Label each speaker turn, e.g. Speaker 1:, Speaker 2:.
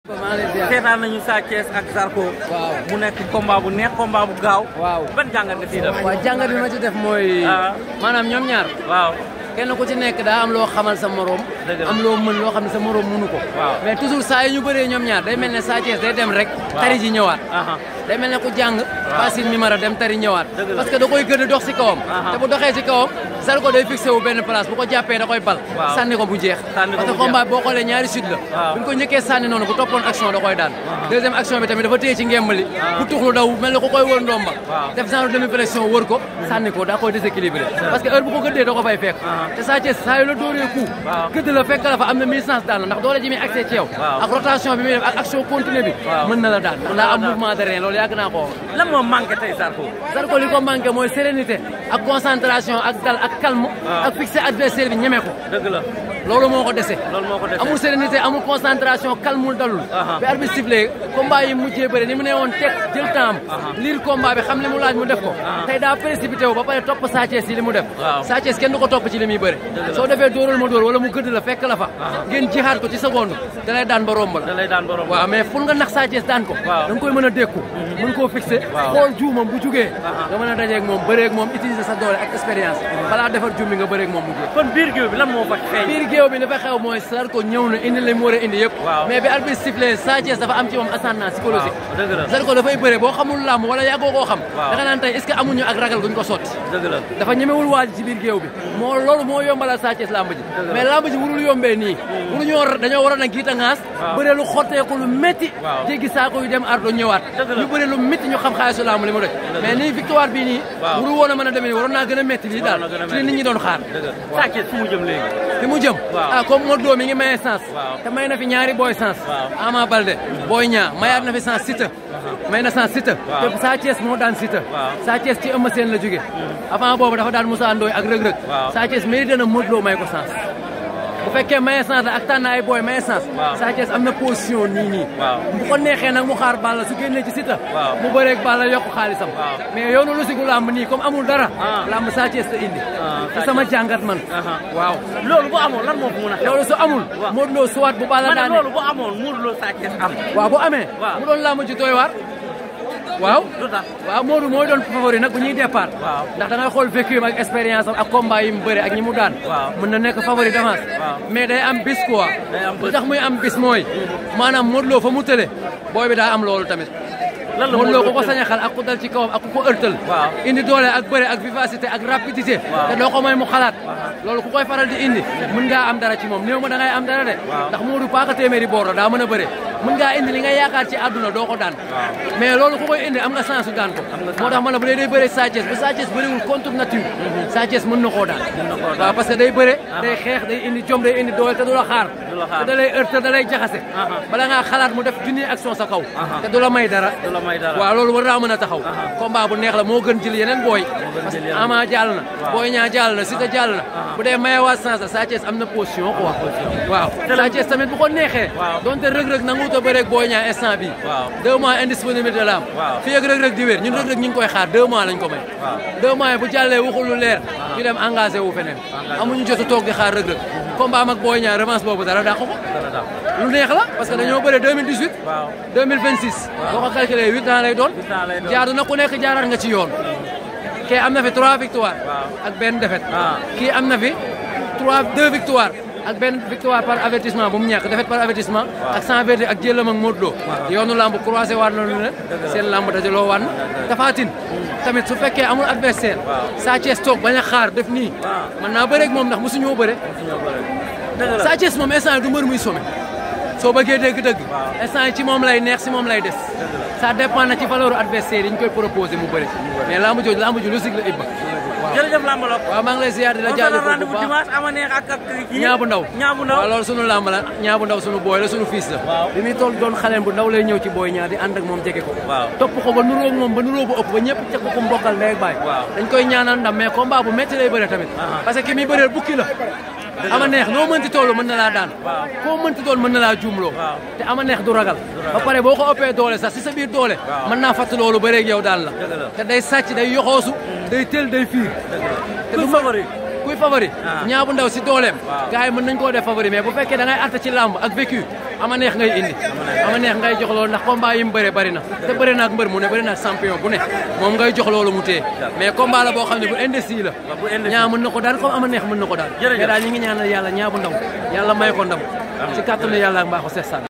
Speaker 1: seetaan nañu Sa Thiès ak Zarko.
Speaker 2: waaw
Speaker 1: mu nekk combat bu neex combat bu gaaw.
Speaker 2: waaw
Speaker 1: ban jàngat nga ciy def.
Speaker 2: waaw jàngat bi ma ci def mooy. maanaam ñoom ñaar.
Speaker 1: waaw.
Speaker 2: kenn ku ci nekk daa am loo xamal sa morom. am loo mën loo xam ne sa morom mënu ko. mais toujours saa yi ñu bëree ñoom ñaar day mel ne Sa Thiès day dem rek. tari ji ñëwaat. day mel ne ku jàng. Basile mi mara dem tari ñëwaat. parce que da koy gën a dox si kawam. te bu doxee si kawam Zarko day fixé wu benn place bu ko jàppee da koy bal. sànni ko bu jeex. parce que combat boo xoolee ñaari sud la. bu ñu ko njëkkee sànni noonu bu toppoon action da koy daan. deuxième action bi tamit dafa téye ci ngembali. bu tuxlu daw mel ne ku koy wër ndomba. def genre demi pression wër ko sànni ko daa koy déséquilibré. parce que heure bu ko gëddee da ko fay fekk. te Sa Thiès saa yu la dóoree coup. gëdd la fekk la fa am na licence daan la ndax doole ji muy accès ci yow. ak rotation bi muy def ak action continue bi. mën na la daan mën naa am mouvement de rein loolu yàgg naa ko wax.
Speaker 1: lan moo manqué tey Zarko.
Speaker 2: Zarko li ko manqué mooy sérénité ak concentration ak dal ak calme. ak fixé adversaire bi ñeme ko.
Speaker 1: dëgg la
Speaker 2: loolu moo ko dese.
Speaker 1: loolu moo ko dese
Speaker 2: amul sérénité amul concentration calmul dalul. bi arbitre sifflé combat yi mujjee bëri ni mu ne woon teg jël temps liir combat bi xam li mu laaj mu def ko. tey daa précipité wu ba pare topp Sa Thiès yi li mu def. Sa Thiès kenn du ko topp ci li muy bëri. soo defee dóoral ma dóor wala mu gëdd la fekk la fa. ngeen jihaat ko ci seconde da lay daan ba romb la.
Speaker 1: da lay daan ba romb
Speaker 2: waaw mais pour nga nax Sa Thiès daan ko. da nga koy mën a dékku. mën koo fixé. xool juumam bu jugee. nga mën a dajeeg moom bëreeg moom utiliser sa doole ak expérience. balaa defar juum bi nga bëreeg moom mu jugee.
Speaker 1: kon biir géew bi lan moo fa feeñ.
Speaker 2: biir géew bi dafa xew mooy Zarko ñëw na indi li mu war a indi yëpp. mais bi arbitre sifflé Sa Thiès dafa am ci moom ascendant psychologique. Zarko dafay bëre boo xamul làmb wala yàggoo koo xam. da nga naan tey est-ce que amuñu ak ragal guñ ko sotti. dafa ñemewul waaj ci biir géew bi. loolu moo yombalal Sa Thiès làmb ji. mais làmb ji wurul yombee nii. dañoo waroon a giita ngaas. bëre lu xotteeku lu métti. jéggi saako yu dem ardo ñëwaat. ñu bëre lu métti ñu xam xaalisu làmb li mu def. mais nii victoire bii nii. wuru woon a mën a demee nii waroon naa gën a métti lii daal. ci li nit ñi doon xaar.
Speaker 1: Sa Thiès fu mu jëm léegi.
Speaker 2: fi mu jëm. comme Modou Lo mi ngi maye sens. te may na fi ñaari boy sens. Ama Baldé Boy Niang mayaat na fi sens Siteu. may na sens Siteu. te Sa Thiès moo daan Siteu. Sa Thiès ci Eumeu Sène la jóge. avant boobu dafa daan Moussa Ndoye ak Reug Reug. Sa Thiès mérité na Modou Lo may ko sens. bu fekkee maye sens la ak tànn ay booy maye sens. Sa Thiès am na position nii. bu ko neexee nag mu xaar Balla su génnee ci Siteu. mu bëreeg Balla yokk xaalisam. mais yoonu lu sigu làmb nii comme amul dara. làmb Sa Thiès la indi. te sama jàngat man. waaw
Speaker 1: loolu bu amoon lan moo ko mën a xew.
Speaker 2: loolu su amul. Modou Lo suwaat bu Balla daane
Speaker 1: loolu bu amoon Modou Lo Sa Thiès am.
Speaker 2: waaw bu amee. mu doon làmb ji doy waar. waaw
Speaker 1: lu tax
Speaker 2: waaw Modou mooy doon favori nag bu ñuy départ. ndax da ngay xool vécu ak expérience am ak combat yi mu bëre ak ñi mu daan. mën na nekk favori d'avance. mais day am bis quoi. lu tax muy am bis mooy. maanaam Modou Lo fa mu tële. booy bi daa am loolu tamit.
Speaker 1: lan la
Speaker 2: Modou Lo ku ko sañ a xal ak ku dal ci kawam ak ku ko ërtal. indi doole ak bëre ak vivacité ak rapidité. te doo ko may mu xalaat. loolu ku koy faral di indi. mën ngaa am dara ci moom néew ma da ngay am dara de. ndax Modou paaka téeméeri boor la daa mën a bëre. mën ngaa indi li nga yaakaar ci àdduna doo ko daan. mais loolu ku koy indi am nga chance su daan ko. moo tax ma ne bu dee day bëre Sa Thiès bu Sa Thiès bëriwul contre nature. Sa Thiès mën na koo daan. waaw parce que day bëre. day xeex day indi jom day indi doole te du la xaar. te da lay heurte da lay jaxase. bala ngaa xalaat mu def junni action sa kaw. te du la may dara. waaw loolu war naa mën a taxaw. combat bu neex la moo gën jël yeneen booy. parce que Ama jàll na. Boy Niang jàll na Siteu jàll na. bu dee mayewaat chance la Sa Thiès am na position quoi. waaw Sa Thiès tamit bu ko neexee. donte Reug Reug nangu ta bëreeg Boy Niang instant bi 2 mois indisponibilité la am. fii ak Reug Reug di wér ñun Reug Reug ñu ngi koy xaar 2 mois lañ ko may. 2 mois yi bu jàllee waxul lu leer. ñu dem engagé wu feneen. amuñu jot a toog di xaar Reug Reug. combat am ak Boy Niang revanche boobu dara dàq ko. lu neex la parce que dañoo bëre 2018. 2026. boo ko calculé 8 ans lay doon. jaadu na ku nekk jaaraat nga ci yoon. kii am na fi 3 victoires. ak benn défaite. kii am na fi 2 victoires. ak benn victoire par avertissement bu mu ñàkk défaite par avertissement. ak sans verdict ak jëlam ak Modou Lo. yoonu lamb croisé waat na lu ne. seen lamb dajaloo waat na. Tapha Tine tamit su fekkee amul adversaire. Sa Thiès toog bañ a xaar def nii. mën naa bëreeg moom ndax mosuñoo bëre. Sa Thiès moom instant du mbër muy somme. soo bëggee dégg-dëgg. instant yi ci moom lay neex si moom lay des. ça dépend na ci valeur adversaire yi ñu koy proposé mu bëre. mais lamb jooju lamb ju logique la Ibba.
Speaker 1: jërëjëf Lamb Lok.
Speaker 2: waaw maa ngi lay ziar di la jaajëfal bu baax
Speaker 1: ama neex ak
Speaker 2: Ñaa bu ndaw.
Speaker 1: waaw
Speaker 2: loolu sunu lamb la Ñaa bu ndaw sunu booy la sunu fils la. bi muy toll doon xale bu ndaw lay ñëw ci Boy Niang di ànd ak moom jege ko. topp ko ba nuróo moom ba nuróo bu ëpp ba ñëpp ca ko mbokkal ndey ak baay. dañ koy ñaanal ndam mais combat bu métti lay bëre tamit. parce que ki muy bëreel bukki la. ama neex noo mënti toll mën na laa daan. koo mënti doon mën na laa juumloo. te ama neex du ragal. ba pare boo ko ëppee doole sax si sa biir doole. mën naa fàtt loolu bëreeg yow daal la. te day sàcc day yoxoosu. day tël day fiir. te du favori kuy kuy favori Niang bu Ndaw si dooleem gars yi mën nañ koo def favori mais bu fekkee da ngay atta ci làmb ak vécu ama neex ngay indi ama neex ngay jox loolu ndax combat yi mu bëre bëri na te bëri naak mbër mu ne bëri naak champion bu ne moom ngay jox loolu mu téye mais combat la boo xam ne bu indécis la Niang mën na ko daan comme ama neex mën na ko daan mais daal ñi ngi ñaanal yàlla Niang bu Ndaw yàlla may ko ndam ci kàttanu yàlla ak mbaaxu Seex Sall